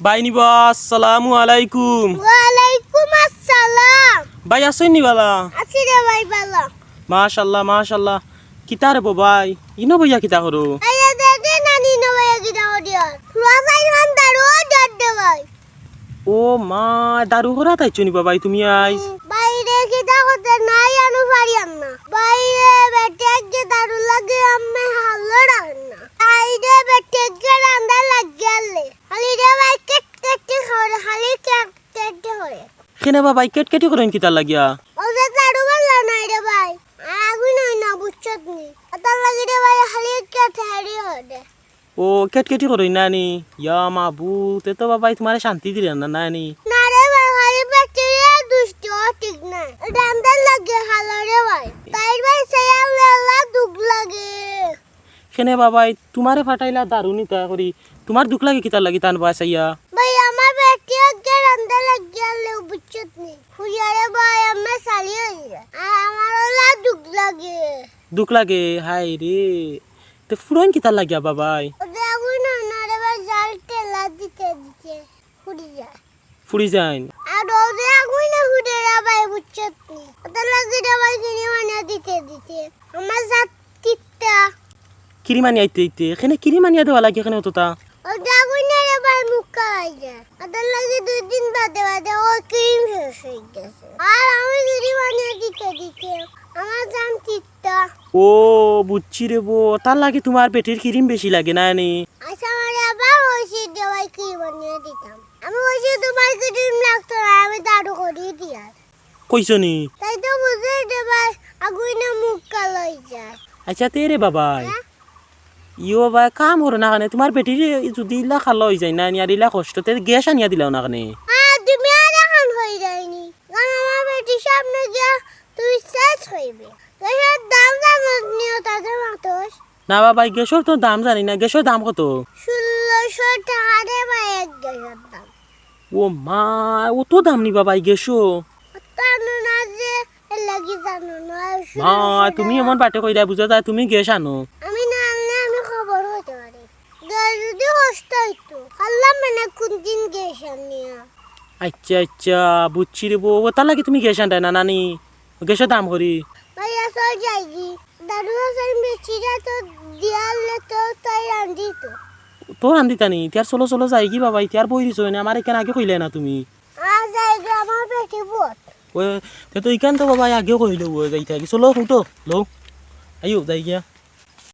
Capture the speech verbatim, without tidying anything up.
ভাইনি বা, আসসালামু আলাইকুম। ওয়ালাইকুম আসসালাম। ভাই, আছইন নি বালা? আছি রে ভাই, বালা। মাশাআল্লাহ, মাশাআল্লাহ। কিতা রে বা ভাই? ইনো বইয়া কিতা করো? আরে দেখে নানি, ইনো বইয়া কিতা করি আর? ফুয়া ভাই খান দারু অর্ডার দে ভাই। ও মা, দারু করাত আইছো নি বা ভাই তুমি আইজ? হুম, বাইরে কিতা করতে নাই আনু পারিয়াম না। বাইরে বেটেক যে দারু লাগে আমি হালো রাখেন না। বাইরে বেটেক যে রান্দা লাগিয়ালে। খালি রে ভাই কেট কেটে করে, খালি কেট কেটে করে। কেনে বা ভাই কেট কেটে করইন কিতার লাগিয়া? ও যে দারু বালা নাই রে ভাই। আর আগুন অয় না বুঝছত নি। অতার লাগি রে ভাই খালি কেট হেরি হরে। ও, কেটকেটি করইন না নি? ইয়া মাবুদ, তে তো বাবাই তুমারে শান্তি দিরা না, না নি? না রে ভাই, খালি বেটিরে দুষ্ট, ঠিক না। রান্দার লাগে হালা রে ভাই। তাইর বায় চাইয়া আল্লাহ দুখ লাগে। কেনে বাবাই, তুমারে ফাটাইলা দারু নিতা করি, তুমার দুখ লাগে কিতার লাগি তান বায় চাইয়া? ভাই, আমার বেটি আগে রান্দার লাগিয়া আল্লাহ বুঝছত নি। খুঁজিয়া রে ভাই, আমার শালি অইয়া। আর আমার আল্লাহ দুখ লাগে। দুখ লাগে, হায় রে। তে ফুড়ইন কিতার লাগিয়া বাবাই? ওদের আগুন না রে ভাই, জাল ঠেলা দিতে দিতে ফুড়ি যায়। ফুড়ি যাইন? আর ওদের আগুন না ফুড়ে রে ভাই, বুঝছত নি? ওদের লাগি রে ভাই, কিরিম আনিয়া দিতে দিতে আমার জাত কিত্তা। কিরিম আনিয়া দিতে দিতে? কেনে কিরিম আনিয়া দেওয়া লাগে কেনে অততা? ওদের আগুন না রে ভাই, মুখ কালাই যায়। ওদের লাগি দুই দিন বাদে বাদে ও কিরিম শেষ অই গেছে। আর আমি কিরিম আনিয়া দিতে দিতে আমার জান কিত্তা। ও, বুঝছি রে বো, তার লাগি তুমার বেটির কিরিম বেশি লাগে না নি? আচ্ছা, আমারে আবার কইছি যে ভাই কিরিম আনিয়া দিতাম। আমি কইছি তুমার কিরিম লাগতো না, আমি দারু করি দিয়ার। কইছো নি? তাই তো বুঝে যে ভাই আগুনে মুখ কালো অই যায়। আচ্ছা, তে রে বাবাই। হ্যাঁ? ইয়ো বাবাই, কাম করো না কেনে? তুমার বেটির যদি ইলা কালো অই যায় না নি, আর ইলা কষ্ট, তে গ্যাস আনিয়া দিলাও না কেনে? হ্যাঁ, তুমি আর এখন হই যায়নি। কারণ আমার বেটির সামনে গিয়া তুই শেষ হইবে। গ্যাসের দাম জানো নি, তাতে মাতস? না বাবাই, গ্যাসর তো দাম জানি না। গ্যাসর দাম কত? ষোলোশো টাকা রে ভাই, এক গ্যাসর দাম। ও মা, অত দাম নি বাবাই গ্যাসর? অত জানো না যে, এর লাগি জানো না। মা, ষোলোশো তুমি টাকা। এমন বাটে কইরা বুঝা যায় তুমি গ্যাস আনো। আমি না আনলে আমি খবর অইতে পারি। গ্যাস যদি কষ্ট অইতো, আল্লাহ মানে কোন দিন গ্যাস আনিয়া। আচ্ছা, আচ্ছা, বুঝছি রে বো। অতার লাগি তুমি গ্যাস আনতায় না, না নি? গ্যাসর দাম করি। ভাই, আসল যাইগি। দারু আসল বেচিরা তো দিয়ালে তো তাই রান্দি তো। তো রান্দিতা নি? তে আর চলো, চলো যাইগি বাবাই, তে আর বই রইছো না, আমার ইখান আগে কইলায় না তুমি। আর যাইগি, আমার বেটি বত। ও, তে তো ইখান তো বাবাই আগে কইলো, ও যাইতা কি? চলো, উঠো, লও। আইও, যাইগিয়া।